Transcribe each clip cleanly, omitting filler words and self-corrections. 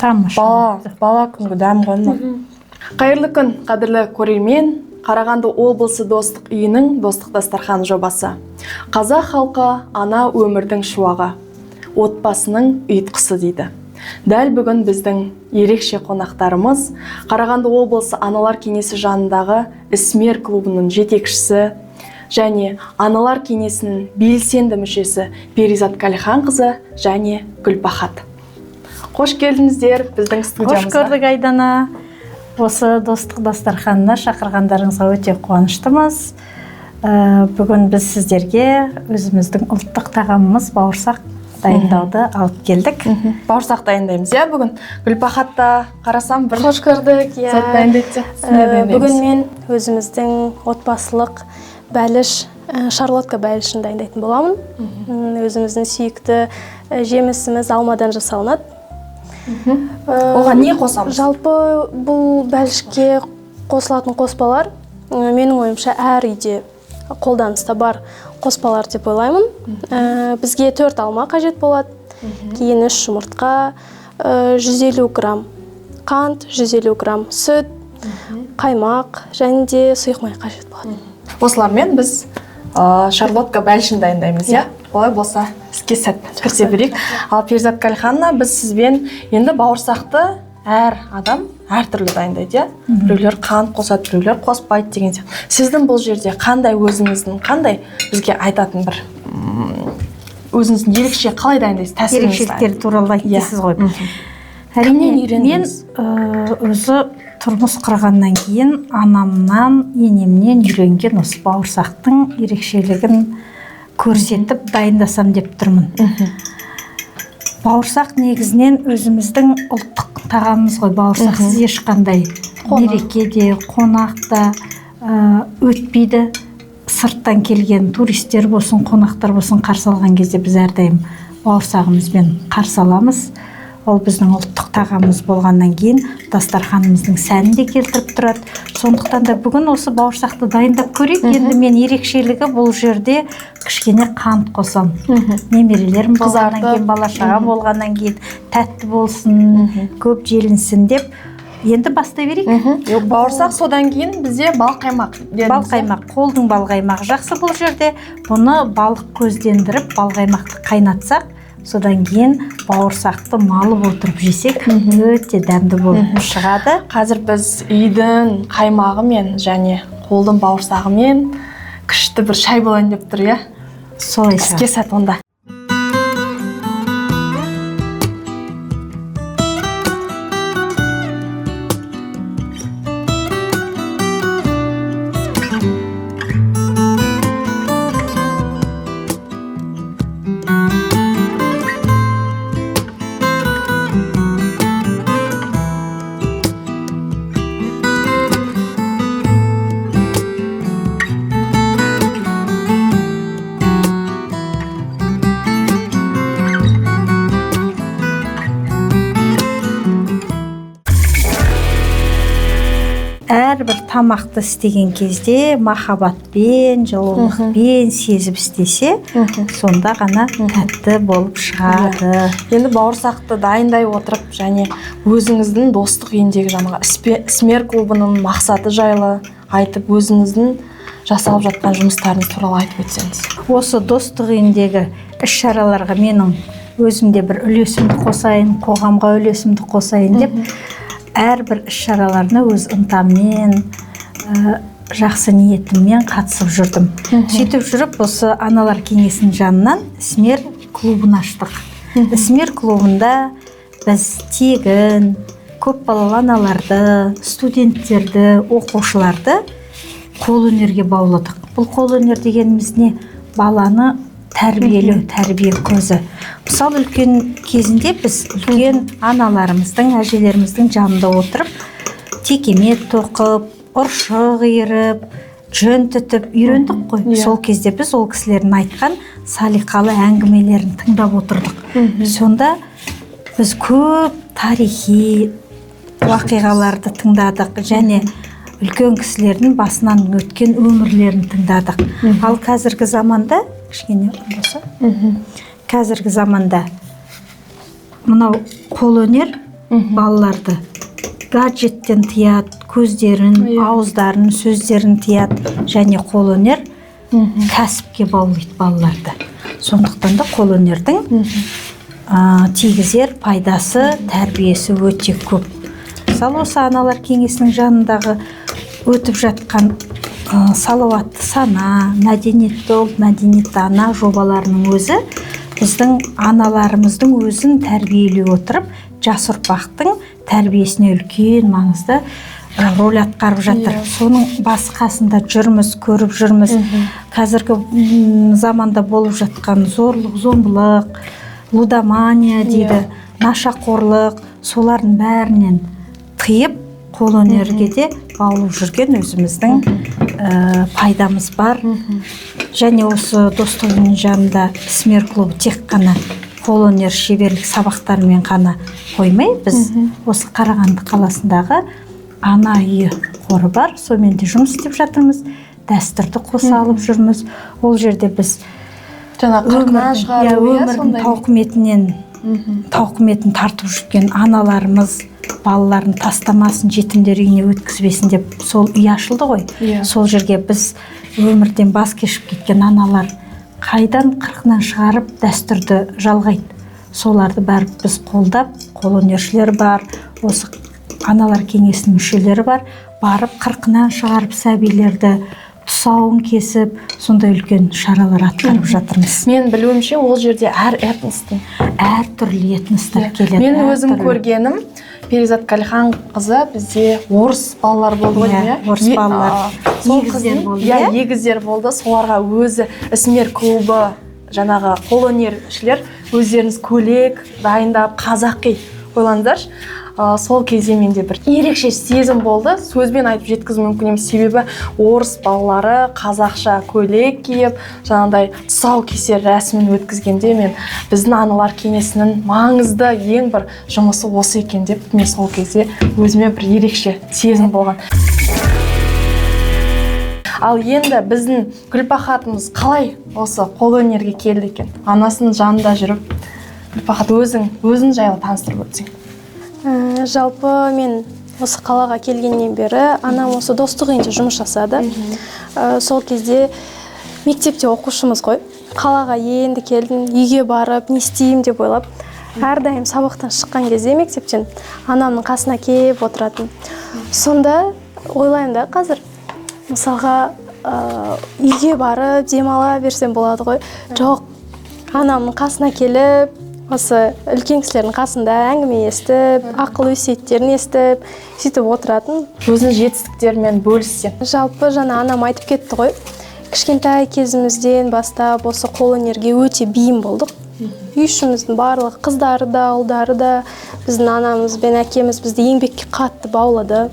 Тамаша. Бала күнгі дәм ғой мынау. Қайырлы күн, қадірлі көрермен. Қарағанды облысы Достық үйінің Достық дастарханы жобасы. Қазақ халқы ана өмірдің шуағы, отбасының ұйытқысы дейді. Дәл бүгін біздің ерекше қонақтарымыз Қарағанды облысы Аналар кеңесі жанындағы Ісмер клубының жетекшісі және Аналар кеңесінің белсенді мүшесі Перизат Калиханқызы және Гүлбахат. Қош келдіңіздер біздің Қош студиямызға. көрдік, Айдана. Осы Достық дастарханына шақырғандарыңызға өте қуаныштымыз. Бүгін біз сіздерге өзіміздің ұлттық тағамымыз бауырсақ дайындауды алып келдік. Бауырсақ дайындаймыз, иә, бүгін. Гүлбахат та қарасам бір Қош көрдік, иә. зат дайындайды сияқты. Не дайындаймыз? Бүгін мен өзіміздің отбасылық бәліш, шарлотка бәлішін дайындайтын боламын. Өзіміздің сүйікті жемісіміз алмадан жасалынады. Оған не қосамыз? Жалпы бұл бәлішке қосылатын қоспалар, менің ойымша, әр үйде қолданыста бар қоспалар деп ойлаймын. Бізге 4 алма қажет болады, кейін 3 жұмыртқа, 150 грамм қант, 150 грамм сүт, қаймақ және де сұйық май қажет болады. Осылармен біз шарлотка бәлішін дайындаймыз, иә? Олай болса, іске сәт, кірісе берейік. Ал Перизат Калихановна, біз сізбен енді бауырсақты әр адам әртүрлі дайындайды, иә? Біреулер қант қосады, біреулер қоспайды деген сияқты. Сіздің бұл жерде қандай өзіңіздің қандай бізге айтатын бір өзіңіздің ерекше қалай дайындайсыз тәсіліңізді? Ерекшеліктері туралы айттыңыз ғой. Кімнен Әрине, үйрендіңіз? Мен өзі тұрмыс құрғаннан кейін анамнан, енемнен үйренген осы бауырсақтың ерекшелігін көрсетіп дайындасам деп тұрмын. Бауырсақ негізінен өзіміздің ұлттық тағамымыз ғой. Бауырсақсыз ешқандай мереке де, қонақ та өтпейді. Сырттан келген туристер болсын, қонақтар болсын, қарсы алған кезде біз әрдайым бауырсағымызбен қарсы аламыз. Ол біздің ұлттық тағамымыз болғаннан кейін дастарханымыздың сәнін де келтіріп тұрады. Сондықтан да бүгін осы бауырсақты дайындап көрейік. Енді мен ерекшелігі бұл жерде кішкене қант қосам. Немерелерім болғаннан Қызартып. кейін, бала шаға болғаннан кейін тәтті болсын, көп желінсін деп. Енді бастай берейік. Бауырсақ, содан кейін бізде балқаймақ дедіңіз, иә? Балқаймақ, қолдың балқаймағы жақсы бұл жерде. Бұны балық көздендіріп, балқаймақты қайнатсақ, содан кейін бауырсақты малып отырып жесек, өте дәмді болып шығады. Қазір біз үйдің қаймағымен және қолдың бауырсағымен күшті бір шай болайын деп тұр, иә? Солай. Іске сәт онда. Әрбір тамақты істеген кезде махаббатпен, жылулықпен сезіп істесе, сонда ғана тәтті болып шығады. Енді бауырсақты дайындай отырып және өзіңіздің Достық үйіндегі жаңағы ісмер клубының мақсаты жайлы айтып, өзіңіздің жасалып жатқан жұмыстарыңыз туралы айтып өтсеңіз. Осы Достық үйіндегі іс шараларға менің өзім де бір үлесімді қосайын, қоғамға үлесімді қосайын деп әрбір іс шараларына өз ынтаммен, жақсы ниетіммен қатысып жүрдім. Сөйтіп жүріп осы Аналар кеңесінің жанынан Ісмер клубын аштық. Ісмер клубында біз тегін көпбалалы аналарды, студенттерді, оқушыларды қолөнерге бауладық. Бұл қолөнер дегеніміз не? Баланы тәрбиелеу, тәрбие көзі. Мысалы, үлкен кезінде біз үлкен аналарымыздың, әжелеріміздің жанында отырып, текемет тоқып, ұршық иіріп, жүн түтіп үйрендік қой. Сол кезде біз ол кісілердің айтқан салиқалы әңгімелерін тыңдап отырдық. Сонда біз көп тарихи уақиғаларды тыңдадық және үлкен кісілердің басынан өткен өмірлерін тыңдадық. Ал қазіргі заманда кішкене болса, қазіргі заманда мынау қолөнер Балаларды гаджеттен тыяды, көздерін, ауыздарын, сөздерін тыяды және қолөнер кәсіпке баулиды балаларды. Сондықтан да қолөнердің тигізер пайдасы, тәрбиесі өте көп. Мысалы, осы аналар кеңесінің жанындағы өтіп жатқан салауатты сана, мәдениетті ұлт, мәдениетті ана жобаларының өзі біздің аналарымыздың өзін тәрбиелей отырып, жас ұрпақтың тәрбиесіне үлкен маңызды роль атқарып жатыр. Соның басы қасында жүрміз, көріп жүрміз. Қазіргі заманда болып жатқан зорлық, зомбылық, лудомания дейді, нашақорлық, солардың бәрінен тыйып, қолөнерге де баулып жүрген өзіміздің пайдамыз бар. Және осы достық үйінің жанында ісмер клубы тек қана қолөнер шеберлік сабақтарымен ғана қоймай, біз осы Қарағанды қаласындағы ана үйі қоры бар, сонымен де жұмыс істеп жатырмыз, дәстүрді қоса алып жүрміз. Ол жерде біз жаңа қырқынан шығару, өмірдің сондай. Тауқыметін тартып жүрген аналарымыз балаларын тастамасын, жетімдер үйіне өткізбесін деп сол үй ашылды ғой. Сол жерге біз өмірден бас кешіп кеткен аналар қайдан қырқынан шығарып дәстүрді жалғайды, соларды бәрі біз қолдап, қолөнершілер бар, осы аналар кеңесінің мүшелері бар, барып қырқынан шығарып сәбилерді тұсауын кесіп, сондай үлкен шаралар атқарып жатырмыз. Мен білуімше, ол жерде әр этностың әртүрлі этностар келеді. Мен өзім көргенім, Перизат Калихан қызы, бізде орыс балалар болды ғой, Иә, иә? орыс балалар. Сол Егіздер қыздың- болды, иә, иә? Егіздер болды. Соларға өзі ісмер клубы, жаңағы қолөнершілер өздеріңіз көйлек дайындап, қазақи, ойлаңыздаршы. Сол кезде менде бір ерекше сезім болды, сөзбен айтып жеткізу мүмкін емес, себебі орыс балалары қазақша көйлек киіп, жаңағыдай тұсаукесер рәсімін өткізгенде, мен біздің аналар кеңесінің маңызды ең бір жұмысы осы екен деп, мен сол кезде өзіме бір ерекше сезім болған. Ал енді біздің Гүлпахатымыз қалай осы қолөнерге келді екен? Анасының жанында жүріп, Гүлпахат, өзің жайлы таныстырып өтсең. Жалпы мен осы қалаға келгеннен бері анам осы достық үйінде жұмыс жасады. Сол кезде мектепте оқушымыз ғой. Қалаға енді келдім, үйге барып не істеймін деп ойлап, әрдайым сабақтан шыққан кезде мектептен анамның қасына келіп отыратын. Сонда ойлаймын да, қазір мысалға, үйге барып демала берсем болады ғой. Жоқ, анамның қасына келіп, осы үлкен кісілердің қасында әңгіме естіп, ақыл өсиеттерін естіп, сөйтіп отыратын. Өзінің жетістіктерімен бөліссе. Жалпы жаңа анам айтып кетті ғой, кішкентай кезімізден бастап осы қолөнерге өте бейім болдық. Үй ішіміздің барлығы, қыздары да, ұлдары да, біздің анамыз бен әкеміз бізді еңбекке қатты баулады.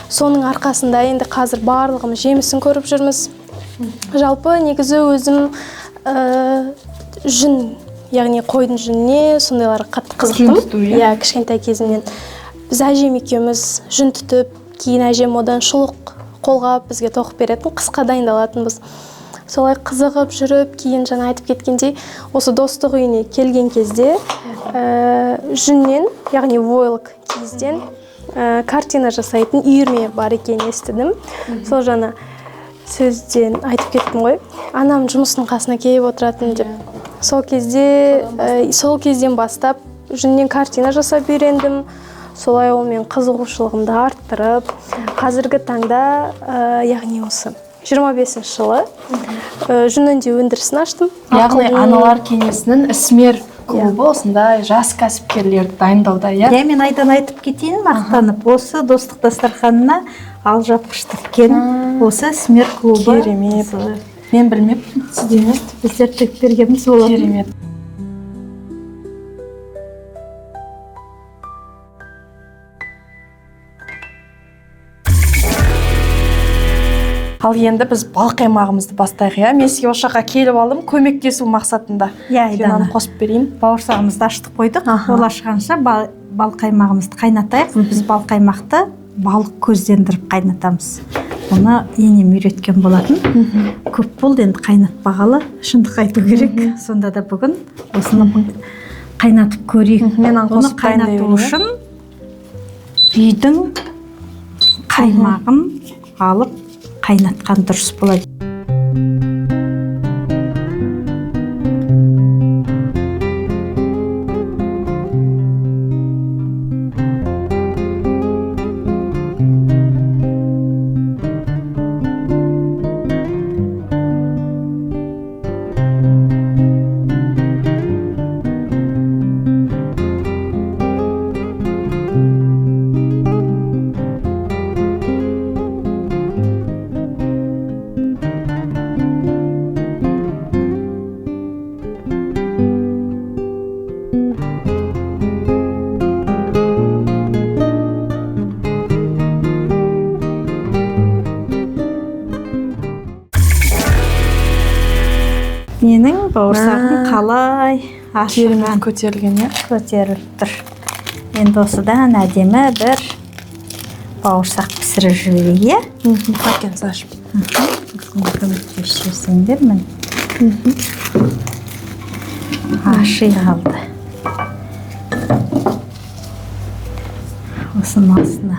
Соның арқасында енді қазір барлығымыз жемісін көріп жүрміз. Жалпы негізі өзім жүн, яғни қойдың жүніне, сондайларға қатты Жүн қызықтым. түту, иә? Иә, кішкентай кезімнен. Біз әжем екеуміз жүн түтіп, кейін әжем одан шұлық, қолғап бізге тоқып беретін, қысқа дайындалатынбыз. Солай қызығып жүріп, кейін жаңа айтып кеткендей, осы достық үйіне келген кезде, жүннен, яғни войлок киізден, картина жасайтын үйірме бар екенін естідім. Сол жаңа сөзден айтып кеттім ғой, анам жұмысының қасына келіп отыратын деп. Сол кезден бастап жүннен картина жасап үйрендім. Солай ол мен қызығушылығымды арттырып, қазіргі таңда, яғни осы 25 жылы, жүн өңдеу өндірісін аштым. Яғни Ақылы. аналар кеңесінің ісмер клубы осындай жас кәсіпкерлерді дайындауда, иә? Иә, мен Айдан айтып кетейін, мақтанып, осы достық дастарханына алжапқыш тіккен осы ісмер клубы. Керемет. Осы Мен білмеппін, сізде емес. Біздер тігіп бергенбіз болатын. Керемет. Ал енді біз бал қаймағымызды бастайық, иә? Мен сізге осы жаққа келіп алдым, көмектесу мақсатында. Иә, Сен Айдана. Оны қосып берейін. Бауырсағымызды ашытып қойдық. Аха. Ол ашқанша бал қаймағымызды қайнатайық. Біз бал қаймақты балық көздендіріп қайнатамыз. Оны енем үйреткен болатын. Көп болды енді қайнатпағалы, шындық айту керек. Сонда да бүгін осыны қайнатып көрейік. Мен аны Оны қосып дайындай қайнату берейін, иә? үшін Үйдің қаймағын алып қайнатқан дұрыс болады. Менің бауырсағым қалай Керемет көтерілген, иә? Көтеріліп тұр. Енді осыдан әдемі бір бауырсақ пісіріп жіберейік, иә? Пакет ашып. Көмектесіп жіберсеңдер, міне. Аши қалды. Осының астына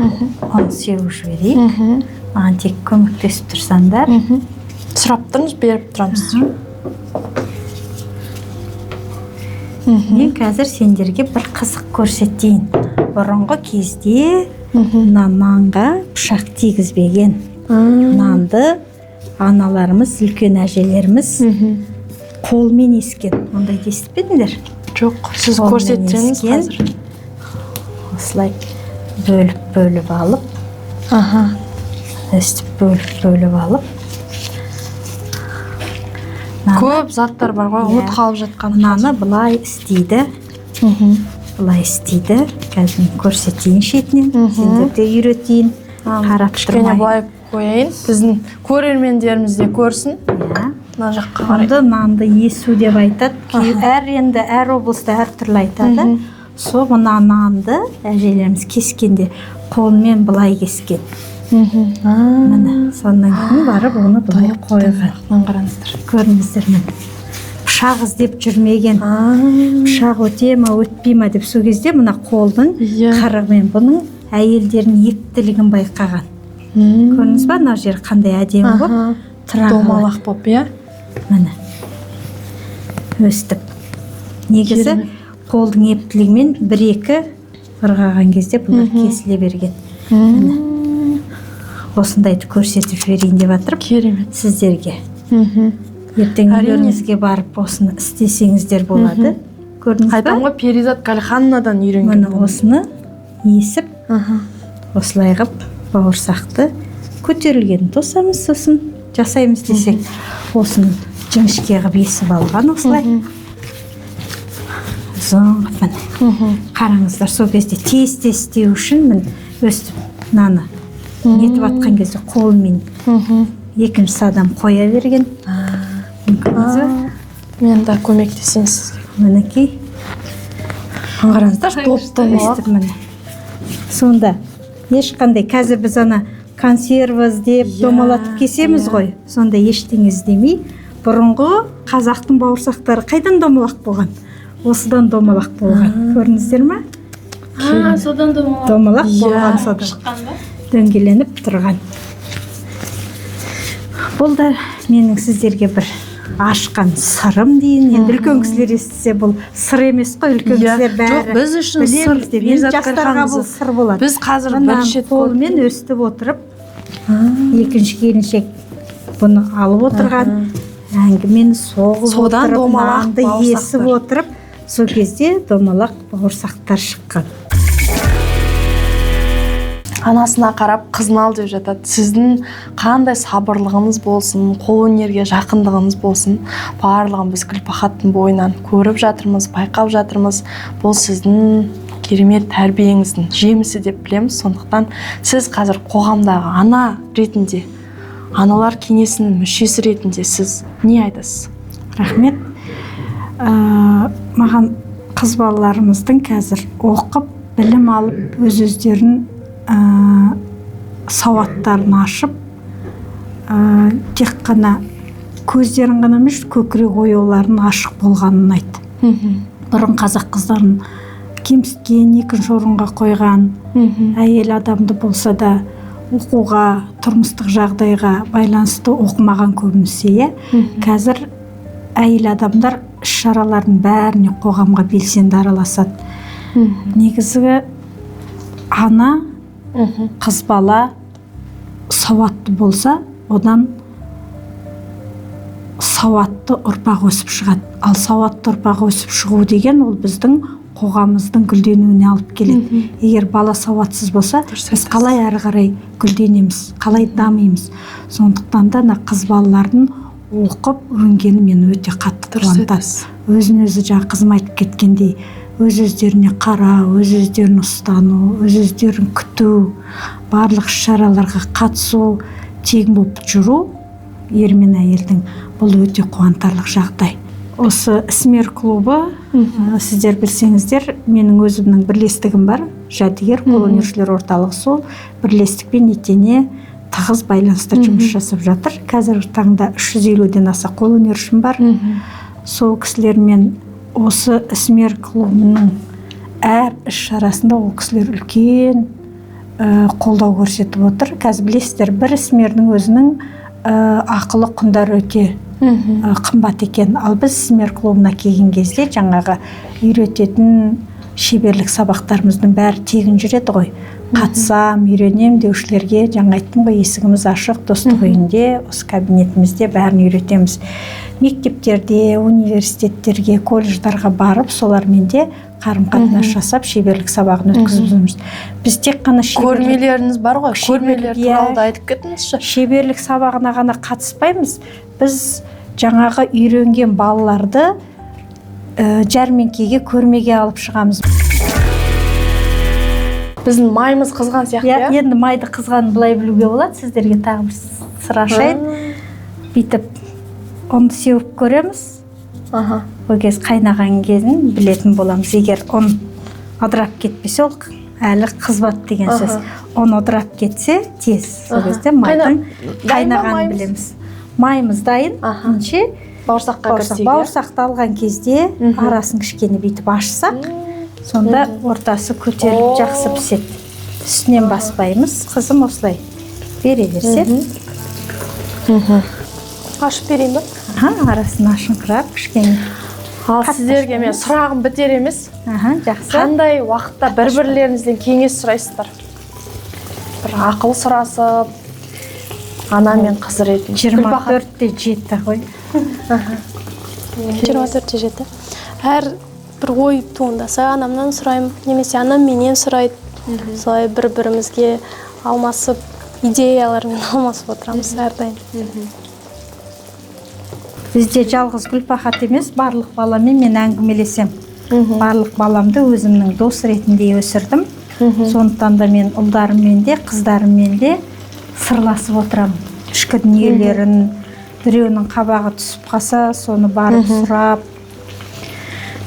ұн сеуіп жіберейік. Маған тек көмектесіп тұрсаңдар. Сұрап тұрмыз, беріп тұрамыз. Мен қазір сендерге бір қызық көрсетейін. Бұрынғы кезде мына нанға пышақ тигізбеген. Нанды аналарымыз, үлкен әжелеріміз қолмен ескен. Ондайды естіп пе едіңдер? Жоқ, сіз Қолмен көрсетсеңіз ескен. қазір. Осылай бөліп-бөліп алып, өстіп бөліп-бөліп алып. Көп заттар бар ғой, ұмыт қалып жатқан. Мынаны былай істейді. Былай істейді. Қазір мен көрсетейін шетінен, сендерді үйретейін. Қарап Кішкене тұрмай. былай қояйын. Біздің көрермендеріміз де көрсін. Мына жаққа қарай. Нанды, нанды есу деп айтады. Әр енді әр облыста әртүрлі айтады. Сол мына нанды әжелеріміз кескенде қолмен былай кескен. Міне, сондан кейін барып оны былай қойған. Мынаны қараңыздар. Көрдіңіздер ме? Пышақ іздеп жүрмеген. Пышақ өте ма, өтпей ма деп сол кезде мына қолдың қырығымен бұның әйелдердің ептілігін байқаған. Көрдіңіз ба, мына жер қандай әдемі болып тұра қалады. Домалақ болып, иә? Міне. Өстіп. Негізі қолдың ептілігімен бір-екі ырғаған кезде бұлар кесіле берген. Міне. Осындайды көрсетіп жіберейін деп жатырмын. Керемет. Сіздерге. Ертең үйлеріңізге барып осыны істесеңіздер болады. Көрдіңіз ба? Айтамын ғой, Перизат Қалихановнадан үйренген. Міне осыны есіп, осылай қылып бауырсақты көтерілгенін тосамыз, сосын жасаймыз десек, осыны жіңішке қылып есіп алған осылай. Ұзын қылып міне. Қараңыздар, сол кезде тез-тез істеу үшін міне өстіп мынаны нетіп атқан кезде қолмен екінші адам қоя берген. Көрдіңіз бе? Мен де көмектесейін сізге. Мінекей. Қараңыздар, топ-домалақ. Өстіп міне. Сонда ешқандай қазір біз ана консерва іздеп, домалатып кесеміз ғой. Сонда ештеңе іздемей, бұрынғы қазақтың бауырсақтары қайдан домалақ болған? Осыдан домалақ болған. Көрдіңіздер ме? Содан домалақ. Домалақ болған содан. Шыққан ба? Дөңгеленіп тұрған. Бұл да менің сіздерге бір ашқан сырым дейін. Енді үлкен кісілер естісе бұл сыр емес қой, үлкен кісілер бәрі Жоқ, біз үшін білеміз сыр, деп. Енді Перизат жастарға бұл Қалиханқызы. сыр болады. Біз қазір Мына бірінші рет қолмен көрдік. өстіп отырып, екінші келіншек бұны алып отырған, әңгімені соғып Содан отырып, домалақ нанды бауырсақтар. есіп отырып, сол кезде домалақ бауырсақтар шыққан. Анасына қарап қызын ал деп жатады. Сіздің қандай сабырлығыңыз болсын, қолөнерге жақындығыңыз болсын, барлығын біз Гүлбахаттың бойынан көріп жатырмыз, байқап жатырмыз. Бұл сіздің керемет тәрбиеңіздің жемісі деп білеміз. Сондықтан сіз қазір қоғамдағы ана ретінде, аналар кеңесінің мүшесі ретінде сіз не айтасыз? Рахмет. Маған қыз балаларымыздың қазір оқып, білім алып, өз-өздерін, сауаттарын ашып, тек қана көздерін ғана емес, көкірек ояуларын ашық болғанын айт. Бұрын қазақ қыздарын Кемсіткен, екінші орынға қойған. Әйел адамды болса да оқуға, тұрмыстық жағдайға байланысты оқымаған көбінесе, иә. Қазір әйел адамдар іс шаралардың бәріне, қоғамға белсенді араласады. Негізгі ана, қыз бала сауатты болса, одан сауатты ұрпақ өсіп шығады. Ал сауатты ұрпақ өсіп шығу деген ол біздің қоғамымыздың гүлденуіне алып келеді. Егер бала сауатсыз болса, біз қалай әрі қарай гүлденеміз, қалай дамимыз? Сондықтан да ана қыз балалардың оқып өнгені мені өте қатты қуантады. Өзін өзі, жаңа қызым айтып кеткендей, өз өздеріне қарау, өз өздерін ұстану, өз өздерін күту, барлық іс шараларға қатысу, тең болып жүру ер мен әйелдің, бұл өте қуантарлық жағдай. Осы ісмер клубы, сіздер білсеңіздер, менің өзімнің бірлестігім бар, Жәдігер қолөнершілер орталығы. Сол бірлестікпен етене тығыз байланыста жұмыс жасап жатыр. Қазіргі таңда 350-ден аса қолөнершім бар. Сол кісілермен осы ісмер клубының әр іс шарасында ол кісілер үлкен қолдау көрсетіп отыр. Қазір білесіздер, бір ісмердің өзінің ақылы құндары өте қымбат екен. Ал біз ісмер клубына келген кезде жаңағы үйрететін шеберлік сабақтарымыздың бәрі тегін жүреді ғой. Қатысам, үйренем деушілерге жаңа айттым ғой, есігіміз ашық, достық үйінде, осы кабинетімізде бәрін үйретеміз. Мектептерде, университеттерге, колледждарға барып, солармен де қарым-қатынас жасап, шеберлік сабағын өткізіп жүрміз. Біз тек қана көрмелеріңіз бар ғой, көрмелер туралы да айтып кетіңізші. Шеберлік сабағына ғана қатыспаймыз. Біз жаңағы үйренген балаларды жәрмеңкеге, көрмеге алып шығамыз. Біздің майымыз қызған сияқты, иә? Енді майды қызғанын былай білуге болады. Сіздерге тағы бір сыр ашайын. Бүйтіп ұнды сеуіп көреміз. Ол кез қайнаған кезін білетін боламыз. Егер ұн ыдырап кетпесе, ол әлі қызбады деген сөз. Ұн ыдырап кетсе тез, сол кезде майдың қайнағанын білеміз. Майымыз дайын. Ендеше бауырсаққа кірісейік. Бауырсақты алған кезде арасын кішкене бүйтіп ашсақ, сонда ортасы көтеріліп жақсы піседі. Үстінен баспаймыз. Қызым осылай бере берсе. Ашып берейін ба? Арасын ашыңқырап кішкене. Ал сіздерге мен сұрағым бітер емес. Жақсы. Қандай уақытта бір-бірлеріңізден кеңес сұрайсыздар? Бір ақыл сұрасып, ана мен қыз ретінде. 24:07 ғой. 24:07. Әр бір ой туындаса, анамнан сұраймын, немесе анам менен сұрайды. Солай бір-бірімізге алмасып, идеялармен алмасып отырамыз әрдайым. Бізде жалғыз Гүлпахат емес, барлық баламен мен әңгімелесем. Барлық баламды өзімнің дос ретінде өсірдім. Сондықтан да мен ұлдарыммен де, қыздарыммен де сырласып отырамын. Ішкі дүниелерін, біреуінің қабағы түсіп қалса, соны барып сұрап,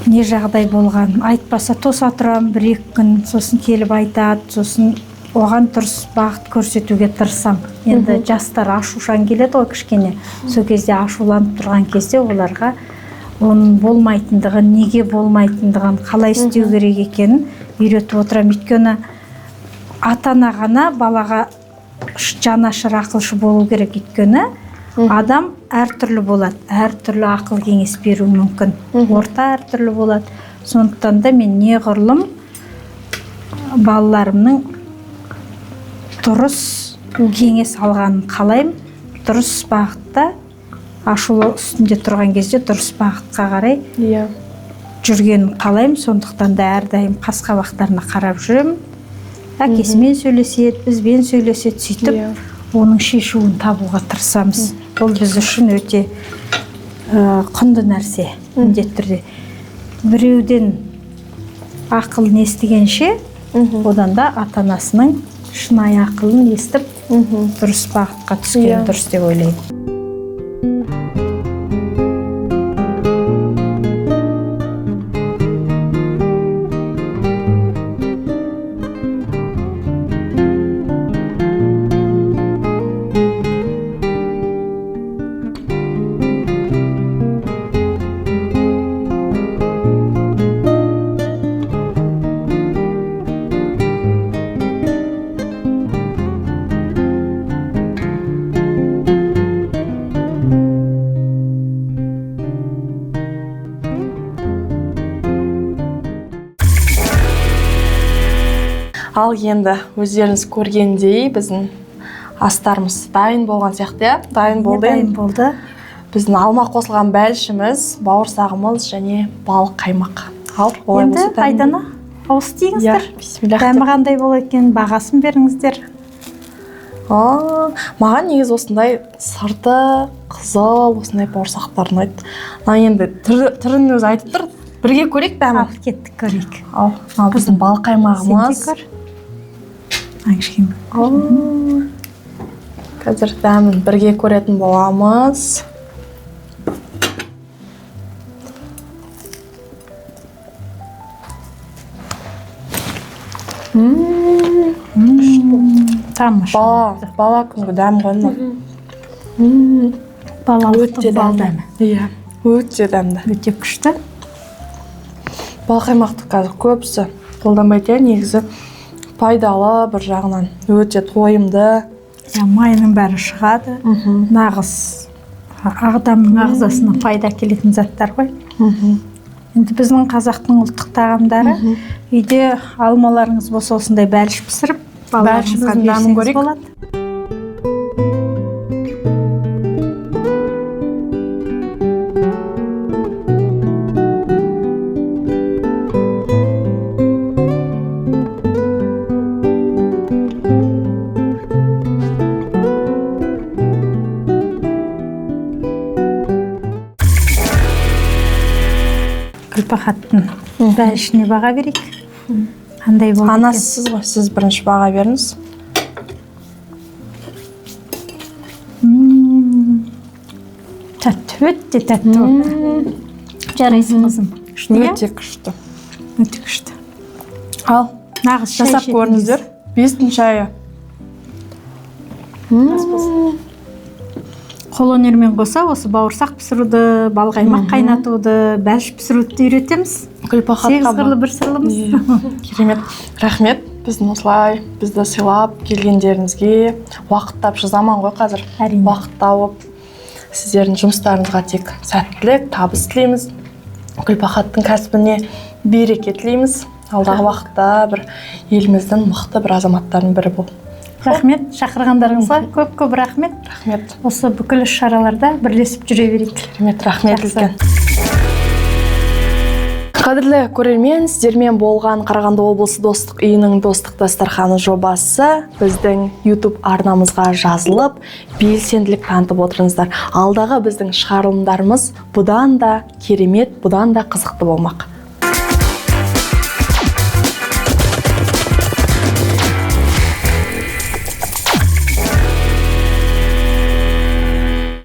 не жағдай болған айтпаса тоса тұрамын бір-екі күн, сосын келіп айтады, сосын оған дұрыс бағыт көрсетуге тырысам. Енді жастар ашушаң келеді ғой кішкене. Сол кезде ашуланып тұрған кезде оларға оның болмайтындығын, неге болмайтындығын, қалай істеу керек екенін үйретіп отырамын. Өйткені ата-ана ғана балаға жанашыр, ақылшы болу керек. Өйткені адам әртүрлі болады, әртүрлі ақыл кеңес беруі мүмкін, орта әртүрлі болады. Сондықтан да мен неғұрлым балаларымның дұрыс кеңес алғанын қалаймын. Дұрыс бағытта, ашулы үстінде тұрған кезде дұрыс бағытқа қарай жүргенін қалаймын. Сондықтан да әрдайым қас қабақтарына қарап жүремін. Әкесімен сөйлеседі, бізбен сөйлеседі, сөйтіп оның шешуін табуға тырысамыз. Бұл біз үшін өте құнды нәрсе, міндетті түрде. Біреуден ақылын естігенше, одан да ата-анасының шынайы ақылын естіп, дұрыс бағытқа түскен дұрыс деп ойлаймын. Ал енді өздеріңіз көргендей, біздің астарымыз дайын болған сияқты, иә? Дайын болды. Дайын Енді болды. Біздің алма қосылған бәлішіміз, бауырсағымыз және балық қаймақ. Ал олай Енді, болса, Айдана, ауыз иә, тиіңіздер. Бисмиллах Дәмі деп. қандай болады екен, бағасын беріңіздер. А, маған негізі осындай сырты қызыл осындай бауырсақтар ұнайды. Мына енді түрінің өзі айтып тұр. Бірге көрейік дәмін. Ал, кеттік, көрейік. Ал, мынау біздің балық Сен де қаймағымыз. көр. Ай, кішкене. О, қазір дәмін бірге көретін боламыз. Тамаша. Бала күнгі дәм ғой мынау. Балалықтың Өте бал дәмді. дәмі. Иә, өте дәмді. Өте күшті. Бал қаймақты қазір көбісі қолданбайды, иә, негізі пайдалы бір жағынан, өте тойымды. Иә, майының бәрі шығады. Нағыз адамның ағзасына пайда әкелетін заттар ғой. Енді біздің қазақтың ұлттық тағамдары. Үйде алмаларыңыз болса, осындай бәліш пісіріп балаларыңызға Бәлішіміздің дәмін берсеңіз көрейік. болады. Гүлбахаттың бәлішіне баға берейік, қандай болды екен? Анасы сіз ғой, сіз бірінші баға беріңіз. Тәтті, өте тәтті болды. Жарайсың, қызым, күшті, иә? Өте күшті. Өте күшті. Ал Нағыз шай жасап ішетін. көріңіздер, бестің шайы. Қолөнермен қоса осы бауырсақ пісіруді, балқаймақ қайнатуды, бәліш пісіруді де үйретеміз. Гүлбахатқа Сегіз қырлы бір сырлымыз. Иә, керемет, рахмет біздің осылай бізді сыйлап келгендеріңізге. Уақыт тапшы заман ғой қазір. Әрине. Уақыт тауып, сіздердің жұмыстарыңызға тек сәттілік, табыс тілейміз. Гүлбахаттың кәсібіне береке тілейміз. Алдағы уақытта бір еліміздің мықты бір азаматтарының бірі бол. Рахмет шақырғандарыңызға, көп көп рахмет. Рахмет. Осы бүкіл іс шараларда бірлесіп жүре берейік. Керемет, рахмет. Жақсы. Үлкен қадірлі көрермен, сіздермен болған Қарағанды облысы Достық үйінің «Достық дастарханы» жобасы. Біздің YouTube арнамызға жазылып, белсенділік танытып отырыңыздар. Алдағы біздің шығарылымдарымыз бұдан да керемет, бұдан да қызықты болмақ.